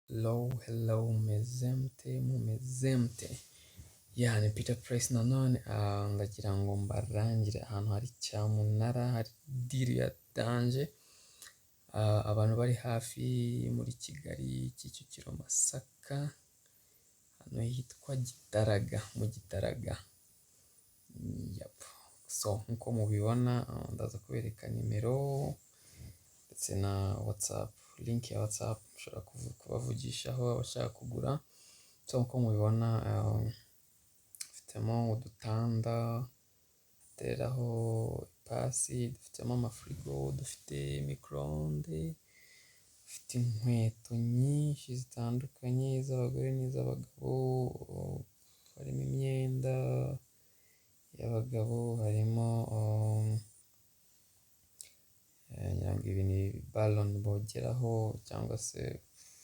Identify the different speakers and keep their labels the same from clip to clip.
Speaker 1: Hello, hello, mumeze mute, mumeze mute? Ya, ni Peter Price nanone. Ndagira ngo mbarangire ahantu hari cyamunara, hari deal ya danger. Abantu bari hafi muri Kigali, Kicukiro, Masaka, hano hitwa Gitaraga, mu Gitaraga. Yep. So nkuko mubibona, ndaza kubereka nimero ndetse na WhatsApp, link ya WhatsApp mushobora kubavugishaho abashaka kugura. So nkuko mubibona, dufitemo udutanda bateraho ipasi, dufitemo amafirigo, dufite micro-onde, dufite inkweto nyinshi zitandukanye iz'abagore n'iz'abagabo, harimo imyenda y'abagabo, harimo ngira ngo ibi ni ballon bogeraho cyangwa se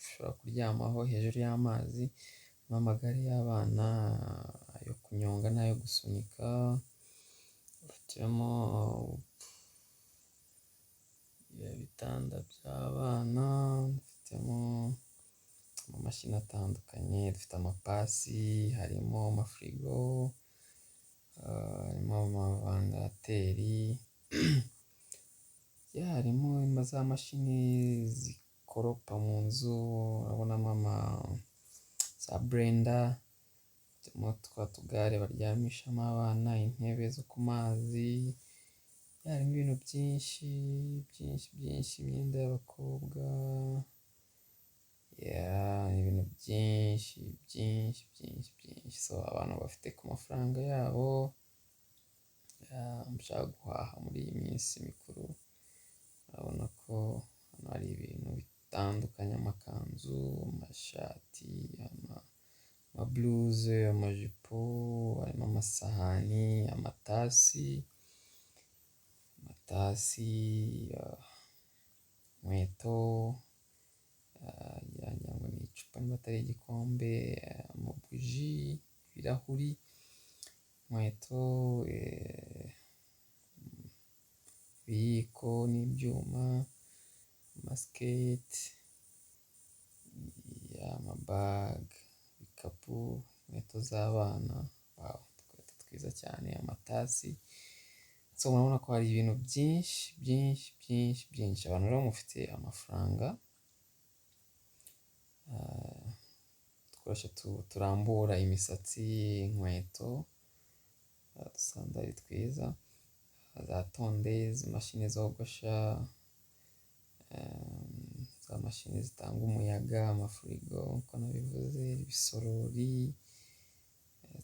Speaker 1: ushobora kuryamaho hejuru y'amazi, harimo amagare y'abana ayo kunyonga n'ayo gusunika, dufitemo ibitanda by'abana, dufitemo amamashini atandukanye, dufite amapasi, harimo amafirigo, harimo amaventilateur, harimo za mashini zikoropa mu nzu, urabonamo za blender, dufitemo twa tugare baryamishamo abana, intebe zo ku mazi, harimo ibintu byinshi byinshi byinshi, imyenda y'abakobwa, ibintu byinshi byinshi byinshi byinshi. So abantu bafite ku mafaranga yabo, mushaka guhaha muri iyi minsi mikuru, urabona ko hano hari ibintu bitandukanye: amakanzu, amashati, amabluze, amajipo, harimo amasahani, amatasi, amatasi, inkweto, ngira ngo ni icupa niba atari igikombe, amabuji, ibirahuri, inkweto, ibiyiko n'ibyuma, amasiketi, amabaga, ibikapu, inkweto z'abana, udukweto twiza cyane, amatasi. So murabona ko hari ibintu byinshi byinshi byinshi byinshi. Abantu rero mufite amafaranga, udukoresho turambura imisatsi, inkweto, udusandari twiza, za tondeuse, imashini zogosha, za mashini zitanga umuyaga, amafirigo nk'uko nabivuze, ibisorori,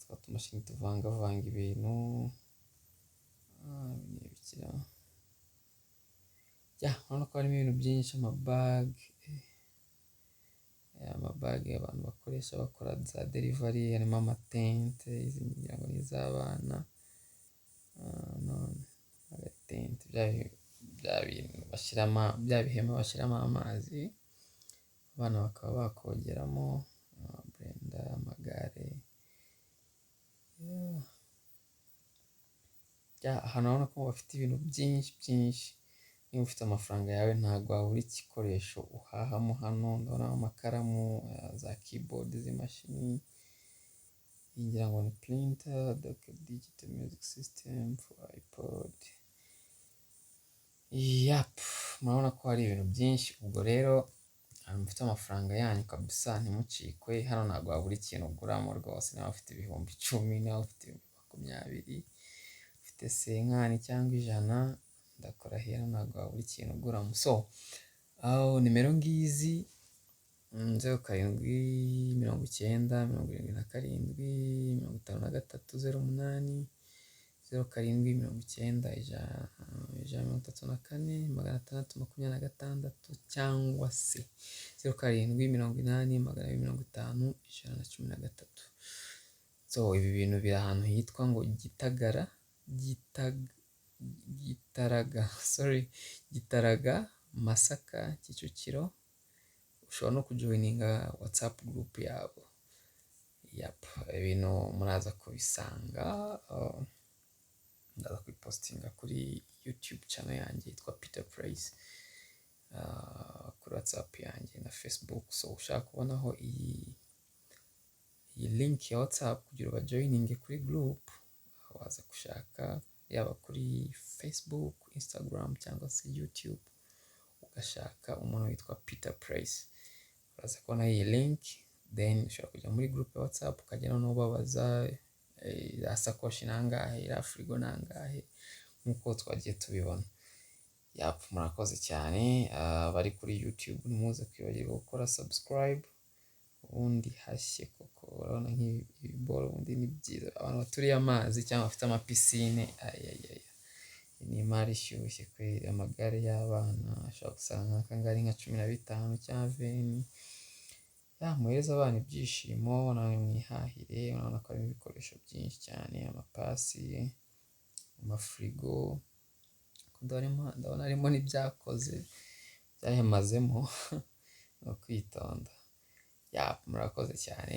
Speaker 1: twa tumashini tuvangavanga ibintu, ni ibiki ra? Urabona ko harimo ibintu byinshi, amabaga, amabaga abantu bakoresha bakora za delivery, harimo amatente, izi ngira ngo ni iz'abana, agatente, bya bintu bashyiramo, bya bihema bashyiramo amazi, abana bakaba bakogeramo, blender, amagare. Ahantu urabona ko bafite ibintu byinshi byinshi, niba ufite amafaranga yawe ntabwo wabura igikoresho uhahamo hano. Ndabonamo amakaramu, za keyboard z'imashini, ngira ngo ni printer, digital music system for iPod. Yep, murabona ko hari ibintu byinshi. Ubwo rero abantu mufite amafaranga yanyu kabisa ntimucikwe, hano ntabwo wabura ikintu uguramo rwose. Niba ufite 10,000, niba ufite 20,000, ufite cinquante cyangwa 100, ndakurahiye ntabwo wabura ikintu uguramo. So aho nimero ngizi: 0790 77 53 08, 0790 134 626, cyangwa se 0780 250 113. So ibi bintu biri ahantu hitwa ngo Gitagara, Gitaraga, sorry, Gitaraga, Masaka, Kicukiro. Ushobora no kujoininga WhatsApp group yabo. Yep, ibintu muraza kubisanga, ndaza kubipostinga kuri YouTube channel yanjye yitwa Peter Price. kuri WhatsApp yanjye na Facebook. So ushaka kubonaho iyi link ya WhatsApp kugira ubajoininge kuri group, waza gushaka yaba kuri Facebook, Instagram cyangwa se YouTube, ugashaka umuntu witwa Peter Price, uraza kubona iyi link. Then ushobora kujya muri group ya WhatsApp, ukajya noneho ubabaza iriya sakoshi ni angahe, iriya firigo ni angahe, nk'uko twagiye tubibona. Yap, murakoze cyane. Abari kuri YouTube, ntimuze kwibagirwa gukora subscribe. Ubundi hashye koko, urabona nk'ibi boro, ubundi ni byiza abantu baturiye amazi cyangwa bafite amapisine. Ayayaya, ni imari ishyushye kweri. Amagare y'abana ashobora gusanga nk'aka ngaka ari nka 15 cyangwa 20. Ya, muhereze abana ibyishimo, namwe mwihahire. Urabona ko harimo ibikoresho byinshi cyane: amapasi, amafirigo, ndabona harimo n'ibyakoze byayamazemo, ni ukwitonda. Ya, murakoze cyane.